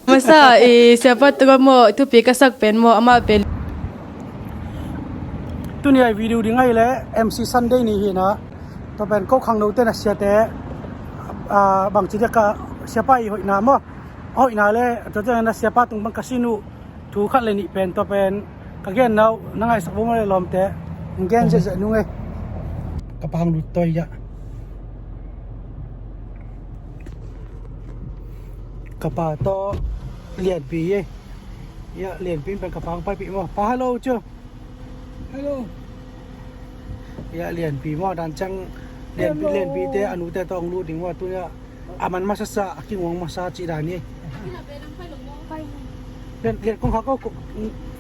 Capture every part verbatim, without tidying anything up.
Masa i siapa tungah maw, thupi ka sak pen maw, amah pen. Tuni a i video ding ahih leh M C Sunday ni hi na. Tua pen ko khangnote na siate, ah, bangci dia ka siapa i hoihna maw, a hoihna le tua teng na siapa tung pan ka sin uh thu khat le nih pen, tua pen ka gen na uh na ngaihsak bo maw le lawmte. Gen ziahziah nung ei. Ka pa hong lut tawi ah. Ka pa tawh Lianpi ei. Ia, Lianpi pen ka pa hong paipih maw. Pa, hello cu. Hello. Ia, Lianpi maw, dan ciang Lianpi, Lianpi te a nute tawh hong lut ding maw, tu ia a man masasa, a kinguang masa cih dan hi. Lian, Lian kong khak ko, ko,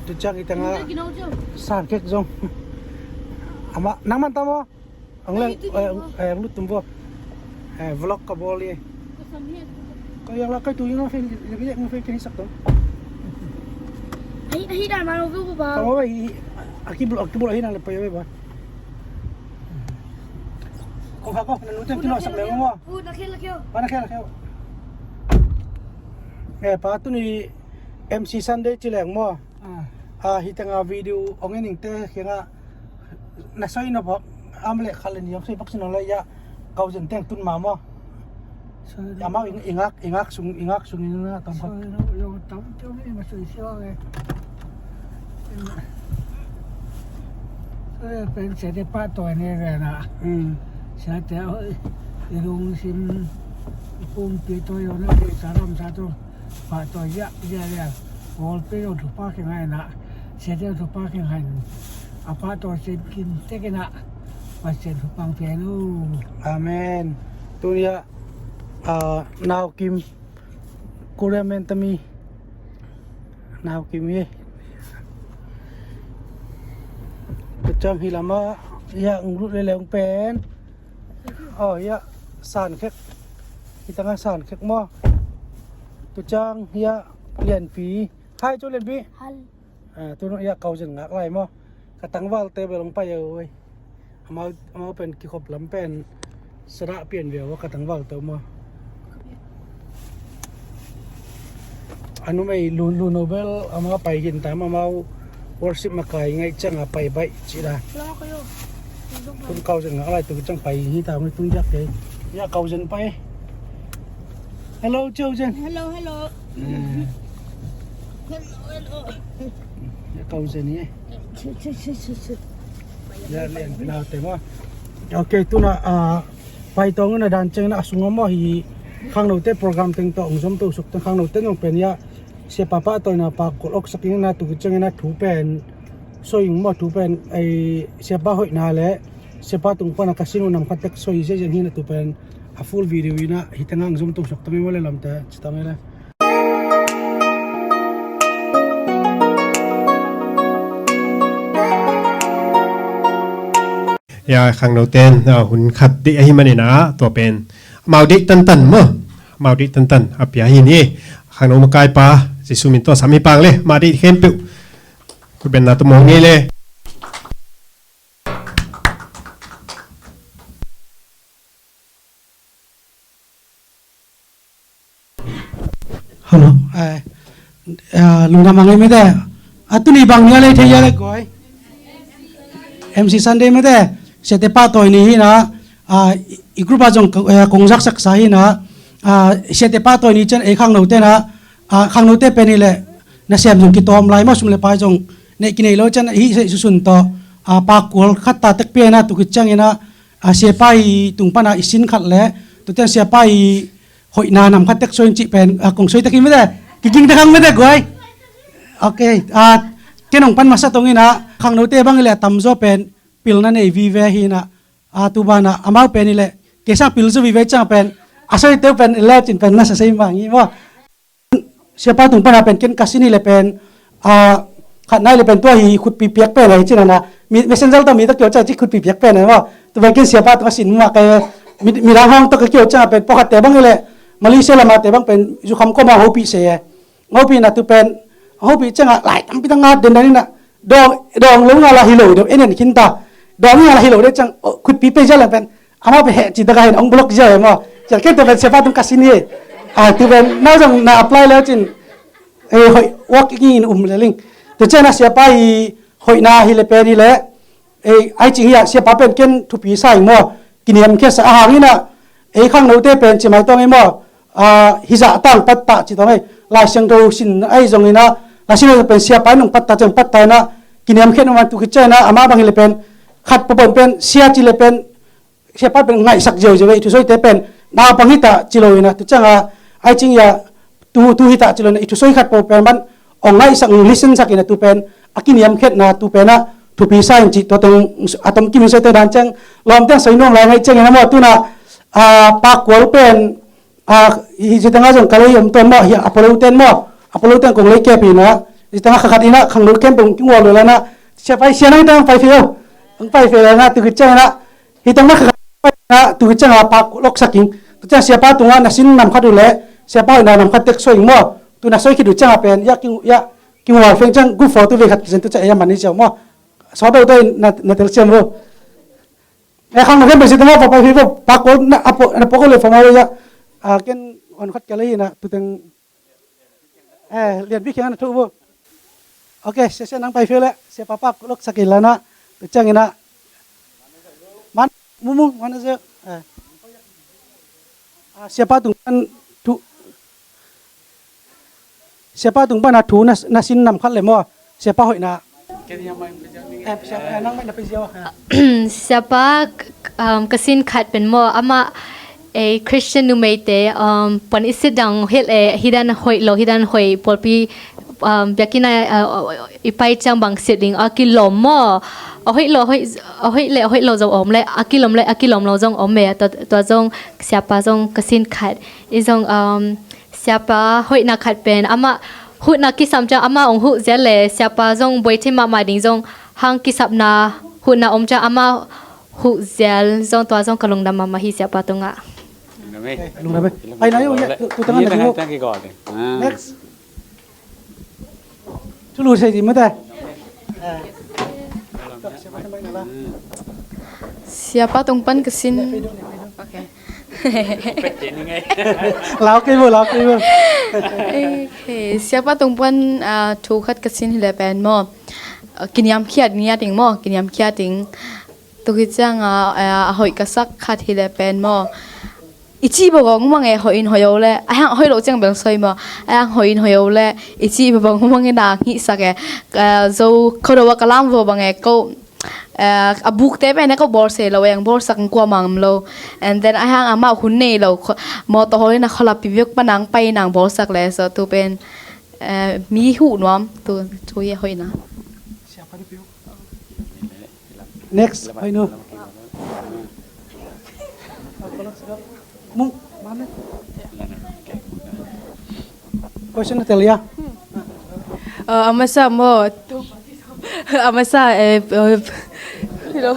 tu ciang i tengah san khek zong. Amah, nang man ta maw? Ang leng, eh, ang lut tum bo. Eh, vlog ka bawl hi. Ka yang la kai tu yang fe, fe, fe, fe, fe, sak tum. Ahi, ahi dan ma lo view ba. Tama ba hi, aki blog, aki blog ahi dan le pa yo ba. Ko ha ko, na nu ten kino sak le mo. Ku na khel la kyo. Pa na khel la kyo. Eh, pa tu ni M C Sunday ci leng mo. Ah, hi tengah video ong ening te khenga na soi na bok am le khal ni ong soi bok sino la ya kau zen teng tun ma mo. Soi ya mau ing-, ingak, ingak sung, ingak sung ing na tam khat. Soi no yo tam tiong ni ma soi sio e. Soi pen se de pa to ne re na. Hmm. Sa te oi, i lung sim, i pum pi to yo na, sa lam sa to. Pahtawi ziahziah le pawlpi zong thupha kingah inah, siate zong thupha kingah in, a pahtawi sin kim tekinah Pasian thupha pia uh. Amen. Tuni ah, ah, Nau Kim, Korea men tami Nau Kim hi. Pacang hi lamah ia ung lut leleng pen. Oh, ia san khek. Hi tangah san khek maw? Tu ciang hiah Lianpi. Hai cu Lianpi. Hai. Ah, tu hiah kau zen ngak lai maw? Ka tangvalte bel hong pai uh ei. Amau, amau pen kikhop lam pen sadah pian viau a ka tangvalte uh maw? A numei Lu, Lu Nobel amau pai hin tam amau worship makai ngaih ciang a pai baih cih dan. Tun kau zen ngak lai tu ciang pai hi tam tung jak kei. Ia kau zen pai. Hello, Joe zen. Hello, hello. Eh. Hello, hello. Ia kau zen hi. Chu, chu, chu, chu, chu. Ia lian pina te mo. Ok, tuna, ah, pai tong na dan ciang na a sung maw hi khangnote program teng tawh ong zom to suk teng khangnote nong pen ia siapa pahtawina pakol awksak ing na tu ciang na thu pen soi ing maw thu pen ei siapa hoihna le siapa tung pana ka sin uh nam khat tek soi ziahziah hi na tu pen a full video ina hi tengah ong zom to suk teng maw le lamte ci tang le. Ia khangnote in, ah, hun khat deih ahi manin ah tua pen amau deih tantan maw? Amau deih tantan a pia hi ni. Khangno makaipa Jesu min tawh sam hi pang le, amah deih khempeuh khutbenna tawh mawng ngei le. Hello. Eh, ah, lungdam a ngei mete. A tuni bang ni a lei thei a le koi. M C Sunday mete. Siate pahtawi ni hi na. Ah, i, i group a zong, eh, kong zaksak sa hi na. Ah, siate pahtawi ni ciang ei khangnote na. Ah, khangnote pen hi le na siam zong kitawm lai maw sum le pai zong. Nei kinei lo ciang hi se susun tawh. Ah, pakol khat ta tek pia na tu kit ciang hi na. Ah, siapa i tung pana i sin khat le. Tu ciang siapa i hoihna nam khat tek soi in cih pen, ah, kong soi tek hi mete. Kiging tek hang mete guai. Ok, ah, ken ong pan masa tong ina, khangnote bang ile a tamzaw pen pilna nei vive hi na, ah, tu bana amau pen ile kei sang pil zaw vive ciang pen a soi teu pen ile cin pen na sa sei mang hi maw? Siapa tung pana pen ken ka sin ile pen, ah, khat nai le pen tua hi khutpi piak pen ahi cin ana. Mi, messenger tawh mi tawh kio ciang ci khutpi piak pen ahi maw? Tu pen ken siapa tung a sin mah kai mi, midang hong tawh ka kio ciang pen pawkhatte bang ile Malaysia lama te bang pen zukham kawma hopih se e. Hopih na tu pen hopih ciang a lai tampi tang a den dan ina dawng, dawng lo nga la hi lo deuh en en khin ta. Dawng nga la hi lo deuh ciang, oh, khutpi pe zia le pen amau pen heh ci taka hin ong block zia e maw? Kial ken tua pen siapa tung ka sin hi. A, tu pen nau zong na apply leu cin, eh, hoih uak i kingin um le ling. Tua ciang a siapa i hoihna hi le pen hi le, eh, ai cing hi a siapa pen ken thupi sa ing maw. Kiniamkhiat sa a hang in a, ei khangnote pen ci mai tawng ei maw. A, hizah tang pattah ci tawng ei. Lai Siangtho sin ai zong in a, Lai Siangtho pen siapa in nong pattah ciang pattah in a, kiniamkhiat nong man tu khit ciang in a, amah bang hi le pen, khat pawpawn pen, sia ci le pen, siapa pen ngaihsak ziauziau ve, i thusoite pen naupang hita ci lo ina, tu cianga ai cing ia tu, tu hita ci lo ina, i thusoi khat pawh pen ban ong ngaihsak, ong listen sak ina, tu pen a kiniamkhiatna tu pen a thupi sa in cih tua teng a tom kim in soite dan ciang lawm teng soi nuam lai ngaih ciang ina maw, tuna a, Pak Kual pen a, hi zitanga zong ka lei om tuan maw, hi Apollo ten maw, Apollo ten kong lei kep ina, zitanga kha khat ina khangno kem pong kingual lo lana, siapa i sia nang tang pai fei lo, ang pai fei lana, tu khit ciang ina, hi tang ma kha khat pai ina, tu khit cianga Pak Kual lok sak ing, tu ciang siapa tunga na sin nam khat uh le, siapa hoihna nam khat tek soi ing maw, tu na soi khit uh cianga pen, ia king, ia kingual feng ciang group photo ve khat kizen tu ciang ia man ni ciau maw, sawt deuh deuh na, na tel ciam lo. Eh, khang na ken pen si tama pa pai hi bo, Pak Kual na apo, na pok le fama ya. Ah, ken on khat ka lei na tu teng. Eh, lian bi khiang na thu bo. Okay, sia sia nang pai hi le, sia pa Pak Kual lok sak ila na, tu ciang ina. Man, mumu, man sia. Eh. Ah, siapa tung pan thu, siapa tung pan a thu na, na sin nam khat le maw, siapa hoihna. Eh, siapa, eh, nang mai na pai ziau, eh. Siapa, um, ka sin khat pen maw, amah, eh, Christian numeite, um, pan i sit dang hil, eh, hi dan hoih lo, hi dan hoih pawlpi, um, biakinn a, uh, i pai ciang bang sit ding a kilawm maw. A hoih lo, a hoih, a hoih le, a hoih lo zong om le, a kilawm le, a kilawm lo zong om e, tua, tua zong siapa zong ka sin khat. I zong, um, siapa hoihna khat pen, amah huhna kisam ciang, amah ong huh zial le, siapa zong buai thei mahmah ding zong, hang kisapna, huhna om ciang, amah huh zial zong, tua zong ka lungdam mahmah hi siapa tungah. Lungdam e. Lungdam e. Ai, na yo, ya, tu, tu tengah na yo. Next. Thulu thei dih mate. Siapa tung pan ka sin. Okay. Lau kei bo, lau kei bo. Okay. Siapa tung pan, ah, thu khat ka sin hi le pen maw. Ah, kiniamkhiat ngiat ing maw, kiniamkhiat ing. Tu hi ciang a, a, a hoih ka sak khat hi le pen maw. I cih bawk hong mang e, hoih in hoih lo le, a hang hoih lo ciang bel soi maw. A hang hoih in hoih lo le, i cih bawk hong mang e, na hong hihsak e. Ka zo, khuado a ka lam vo bang e, ko, eh, a bukte pen e ko bawl se lo e, hong bawlsak kuamah om lo. And then a hang amah hun nei lo, kho-, mawtaw hawl in a khualap pi bek pan hong pai in hong bawlsak le, so tu pen, eh, mi huh nuam, tu, tu hi a hoihna. Next, hoih nu. Mung, mana? Question na tel ia. Eh, a masa maw, tu, a masa, eh, eh, hello.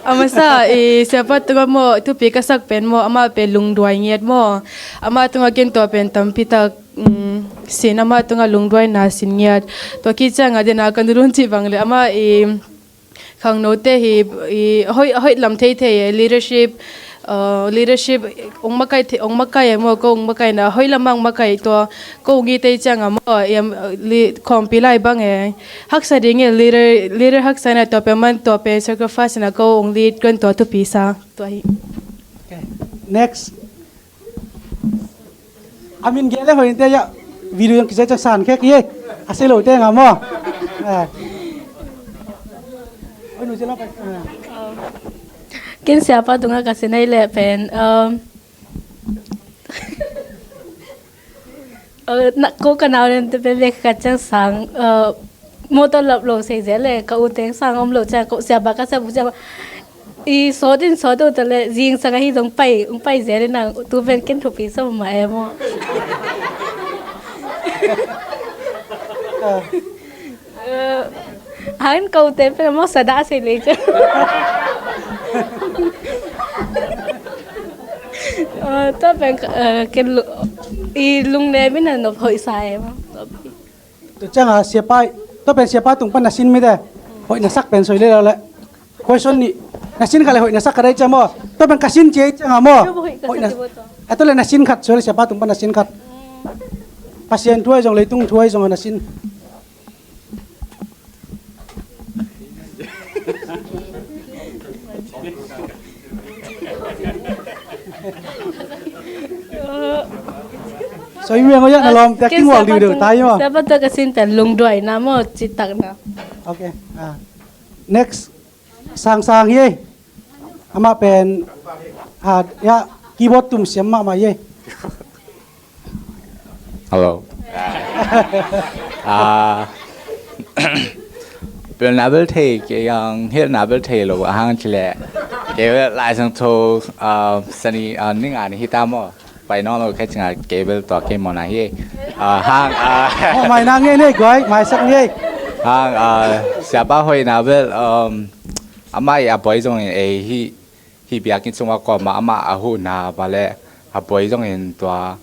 A masa, eh, siapa tungah maw, thupi ka sak pen maw, amah pen lungduai ngiat maw. Amah tungah ken tua pen tampi tak, mm, sin, amah tungah lungduaina sin ngiat. Tua khit ciang a dena ka nulun cih bang le, amah i khangnote hi, i hoih, hoih lam thei thei e, leadership, uh, leadership, ong makai thei, ong makai e maw, ko ong makai na, hoih lam ong makai tua, ko ong i tei ciang a maw, i am, li, khawmpi lai bang e. Haksa ding e, leader, leader haksa na tua pen man, tua pen sacrifice na ko ong lead kan tua thupi sa, tua hi. Okay. Next. A min gel le hoih inte ia video yang kisai ciang san khek hi. A sei lo te nga maw. Eh. Oi, nu zela pai. Eh. Ken siapa tungah ka sin ai le pen, um, eh, na, ko ka nau nen te pen bek ka ciang sang, eh, mawtaw lap lo sei zel le, ka u teng sang om lo ciang, ko siapa ka siapa, siapa. I sawt in sawt uh ta le, zingsang ahi zong pai, ong pai zel in ang, tu pen ken thupi sa mah e maw. Eh, hang in ko u te pen maw sa dah sei le ciang. Eh, tua pen, eh, ken lu-, i lungnem in a nop hoih sa e maw. Tu ciang a siapa, tua pen siapa tung pan na sin mite. Hoih na sak pen soi le lo le. Question nih. Na sin khat le hoih na sak khat ahi ciang maw. Tua pen ka sin ci ahi ciang a maw. Hoih na sak. A tua le na sin khat, sorry, siapa tung pan na sin khat. Pasian thu ahi zong, leitung thu ahi zong a na sin. So i meng oya na lawm tek king wal diu diu tai maw. Siapa tua ka sin pen lungduaina maw, citakna. Okay. Ah. Next. Sang Sang hi. Amah pen, ah, ya, keyboard tum siam mahmah hi. Hello. Ah, pilna bel thei, kei ang hilhna bel thei lo, a hang cile. Kei bel Lai Siangtho, ah, sani, ah, ning a ni hi ta maw. Pai nawn lo kei cingah kei bel tua kei mawhna hi. Ah, hang, ah, oh, mai na ngei nei guai, maisak ngei. Hang, ah, siapa hoihna bel, um, amah i a buai zongin ei hih, hih biakinn sungah kuamah amah a huhna bale a buai zongin tua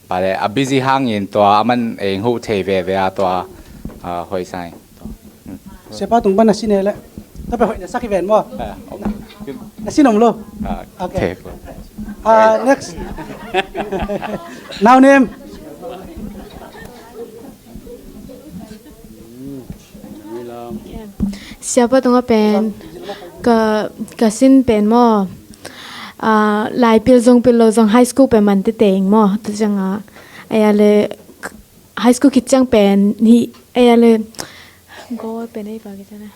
bale a busy hangin tua aman ei huh thei veve a tua, ah, hoih sa in. Siapa tung pan na sin e le. Tua pen hoih na sak hi ven maw. Ah, okay. Na sin om lo. Ah, okay. Ah, next. Nau nem. Siapa tungah pen ka, ka sin pen maw. Ah, lai pil zong pil lo zong high school pen man tete ing maw. Tua ciang a, aya le high school khit ciang pen hi, aya le goal pen ei pa khit ciang a.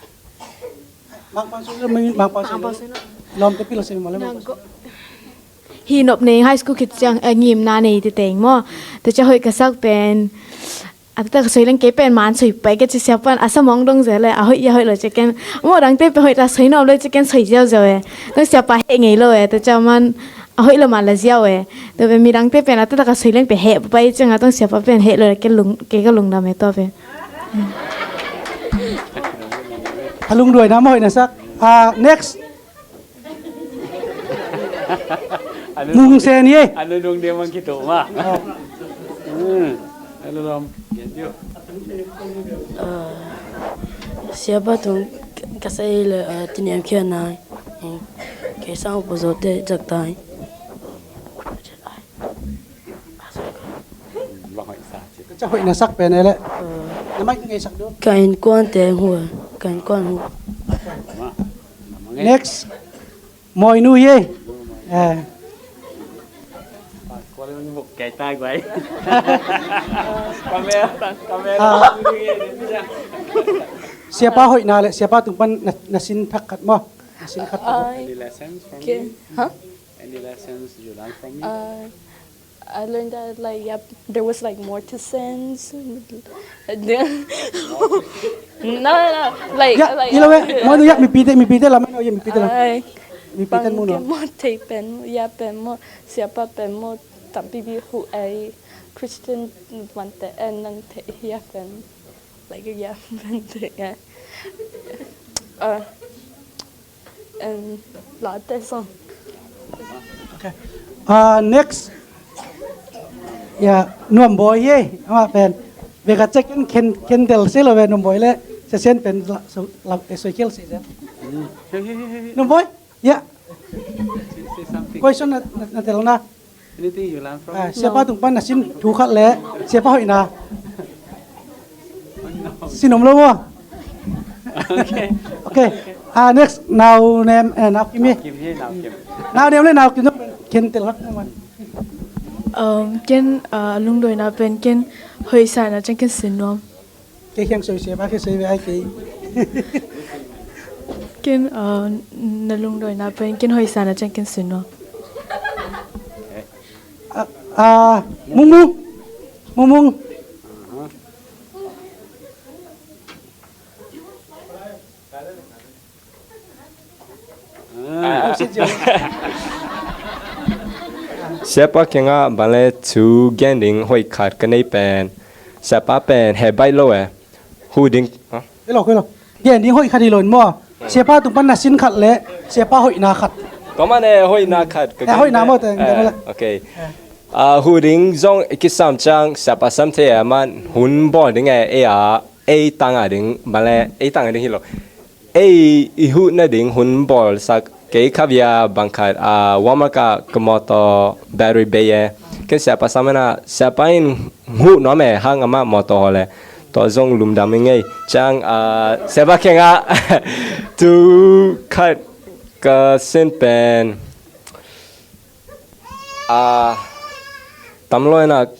Mangpang sui lo, mangpang sui lo. Lawmte pil lo sui lo. Hi nop nei high school khit ciang, eh, ngimna nei tete ing maw. Tua ciang hoih ka sak pen a tua ka soi leng kei pen man soi pai ka ci siapa in a sa mong dong zel le a hoih ya hoih lo ci ken. Maw dangte pen hoih ta soi nop lo ci ken soi ziau ziau e. Tua siapa heh ngei lo e. Tua ciang man a hoih lo man la ziau e. Tua pen mi dangte pen a tua ka soi leng pen heh pai ciang a tua siapa pen heh lo le kei lung, kei ka lungdam e tua pen. A lungduaina maw hoih na sak. Ah, next. Mung Sen hi. Anu nung dia mang kitu ma. Hmm. Anu lom. Siapa tung ka sai le, ah, tiniam kia nai. Kei sang upo zote jak tai. Ka ca hoih na sak pen e le. Na mai ngei sak du. Ka innkuan te hua. Ka innkuan hua. Next. Mawinu hi. Eh. Siapa hoihna le siapa tung pan na, na sin thak khat maw. Na sin khat. Any lessons from me? Huh? Any lessons you learn from me? Uh, I learned that, like, yep, there was, like, more to sense. No, no, like, ya, like, ila we, mo no ya, mipite, mipite la, mo no ya, mipite la. Ai, mipite mo no. Mo thei pen, ya pen mo, siapa pen mo, tampi bi hu ai, Christian mante en nang thei ya pen, like, ya pen thei ya. Uh, And late song. Okay. Ah, next. Ya, Nuam Boy ye. Amah pen. Veka check in ken, ken tel se lo ve Nuam Boy le. Sesen pen la, so, la, eh, soi kel se se. Nuam Boy. Ya. Say, say something. Question na, na, na tel na. Anything you learn from it? Ah, siapa tung pan na sin thu khat le siapa hoihna. Sin om lo maw? Okay. Okay. Ah, next, nau nem, eh, nau kim hi. Kim hi, nau kim. Nau nem le nau kim, ken tel hak man. Um, ken, ah, lungduaina pen ken hoihsana ciang ken sin nuam. Kei khiang soi se ba kei soi ve ai kei. Ken, uh, na lungdawina pen ken hoihsa na ciang ken sin nuam. Ah, ah, Mung Mung. Mung Mung. Siapa kiangah bang le thu gen ding hoih khat ka nei pen, siapa pen heh baih lo e. Huh ding, huh? Hello, hello. Gen ding hoih khat hi lo in maw. Siapa tung pan na sin khat le siapa hoihna khat. Tua mah ne hoihna khat ka gen. Eh, hoihna maw, eh, okay. Ah, huh ding zong i kisam ciang siapa sam thei a man hun bawl ding e, ei a, ei tang a ding, bang le ei tang a ding hi lo. Ei i huh nading hun bawlsak kei khavia bangkhat a warmer ka ka mawtaw battery bei e. Ken siapa sam ena siapa in huh nuam e hang amah mawtaw haw le. Tua zong lumdam i ngei ciang a siapa kiangah tu khat ka sin pen a tamlawina